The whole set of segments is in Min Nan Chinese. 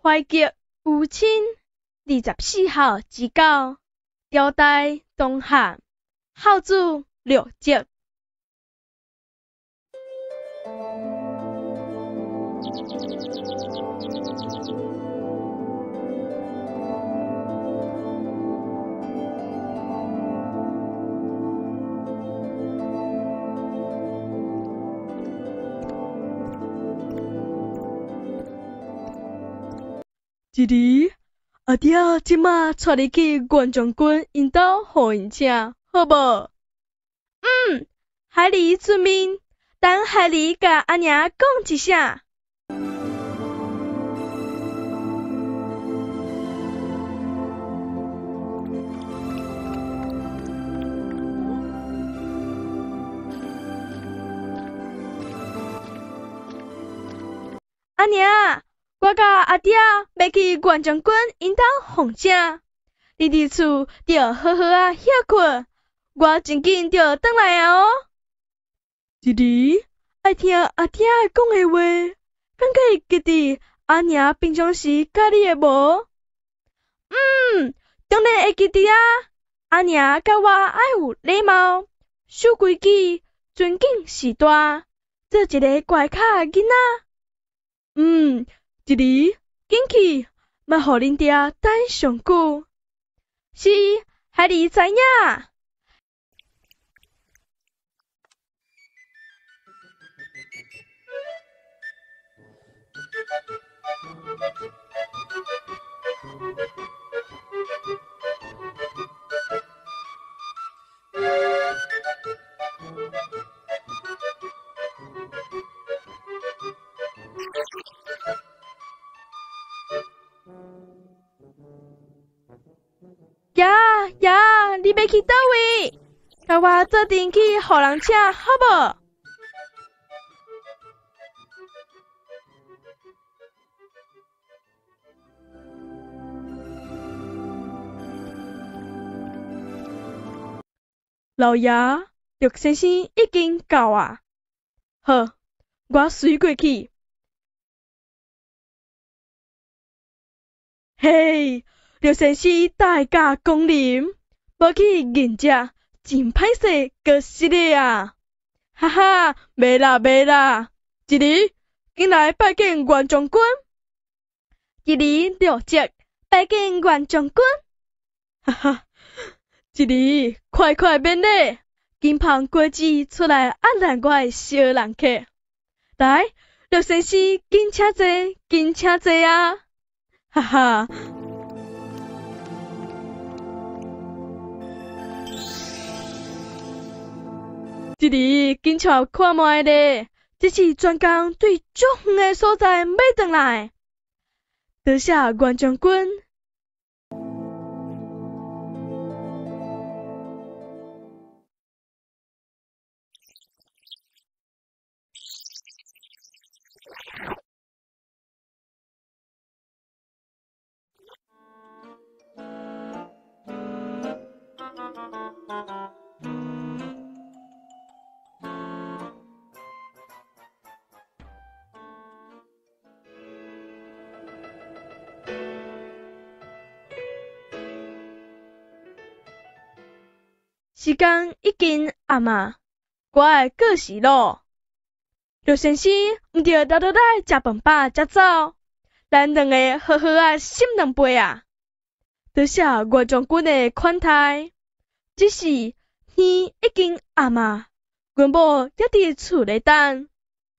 懷吉有親24號之九，朝代東漢，孝子陸輒。一儿，阿爹這馬帶你去袁將軍𪜶兜予𪜶請，好無？嗯，孩兒遵命，等孩兒共阿娘講一聲。阿娘，我佮阿爹欲去袁將軍𪜶兜奉請，你佇厝著好好仔歇睏，我真緊就轉來啊哦。一兒愛聽阿爹講的話，敢閣會記得阿娘平常時教你的無？嗯，當然會記得啊。阿娘教我愛有禮貌，守規矩，尊敬序大，做一个乖巧的囡仔。嗯，一兒，緊去，莫予恁爹等上久。是，孩兒知影。爺爺，你欲去佗位？共我做陣去予人請，好無？老爺，陸先生已經到啊！好，我隨過去。嘿，陸先生大駕光臨，無去迎接，真歹勢，閣失禮啊！哈哈，袂啦袂啦，一兒，緊來拜見袁將軍。一兒陸輒拜見袁將軍。哈哈，一兒，快快免禮，緊捧果子出來壓爛我的小人客。來，陸先生，緊請坐，緊請坐啊！哈哈。一兒，緊帶看覓咧，這是專工對足遠的所在買轉來。多謝袁將軍。時間已經暗啊，我愛過時咯。陸先生，毋著留落來食飯飽才走，咱兩个好好仔斟兩杯啊！多謝袁將軍的款待，只是天已經暗啊，阮某猶佇厝咧等。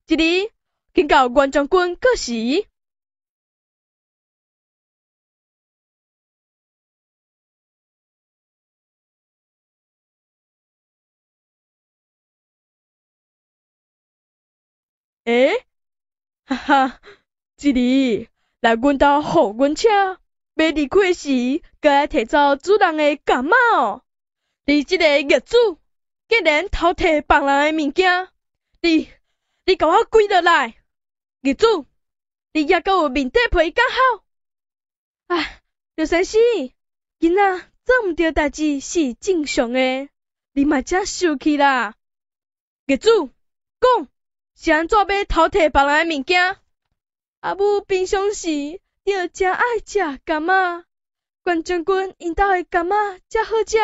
一兒，緊共袁將軍告辭。欸，哈哈，一兒來阮兜予阮請，欲離開時，閣愛提走主人的柑仔哦。你這个逆子，竟然偷提別人的物件，你，你共我跪落來！逆子，你猶閣有面底皮敢吼？唉，劉先生，囡仔做毋著代誌是正常的，你莫遮生氣啦。逆子，講，是按怎欲偷提別人的物件？阿母平常時著誠愛食柑仔。袁將軍𪜶兜的柑仔遮好食，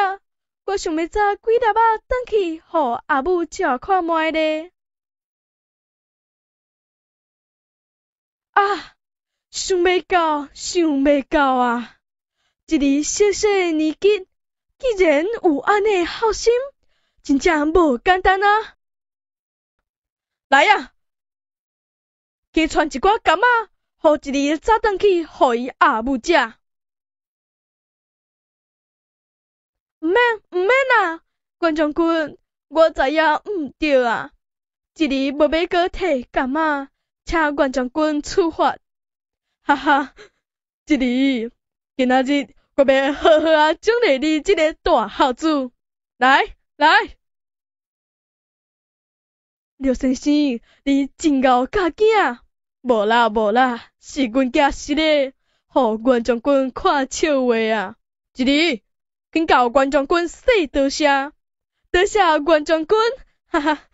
我想欲摘幾粒仔轉去，予阿母食看覓咧。啊！想袂到，想袂到啊！一个細細的年紀，竟然有按呢孝心，真正無簡單啊！來啊，加傳一寡柑仔，予一日早轉去，予伊阿母食。毋免，毋免啦，袁將軍，我知影毋對啊，一日無欲閣提柑仔，請袁將軍處罰。哈哈，一日，今仔日我欲好好仔獎勵你這个大孝子。來，來，劉先生，你真𠢕教囝。無啦無啦，是阮囝失禮，予袁將軍看笑話啊！一日，緊共袁將軍說多謝，多謝袁將軍，哈哈。